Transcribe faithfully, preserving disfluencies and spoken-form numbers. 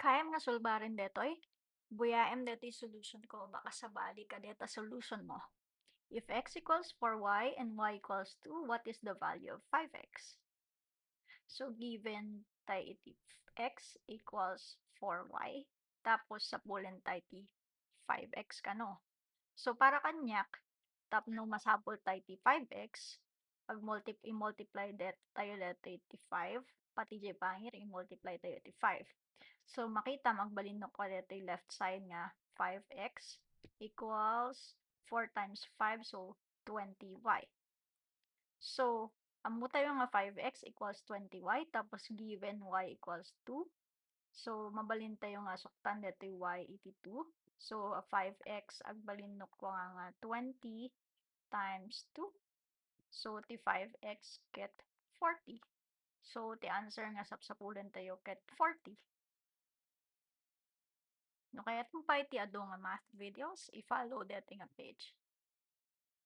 kayam nga sulbaren detoy? Buyaem detoy solution ko, baka sabali ka deta solution mo. If x equals four y and y equals two, what is the value of five x? So, given tay iti x equals four y, tapos sapulen tay ti five x kano. So, para kaniak, tapno masapul tay ti five x, pag multip-, i-multiply det-, tayo detoy ti five, pati jay pangir, i-multiply tayo ti five. So, makita, agbalinok ko detoy left side nga five x equals four times five, so twenty y. So, ammo tayo nga five x equals twenty y, tapos given y equals two. So, mabalin tayo nga suktan detoy y iti two. So, a five x, agbalinok ko nga, nga twenty times two. So, ti five x ket forty. So, ti answer nga sapsapulen tayo ket forty. No kayatmo pay ti adu nga math videos, i-follow detoy nga page.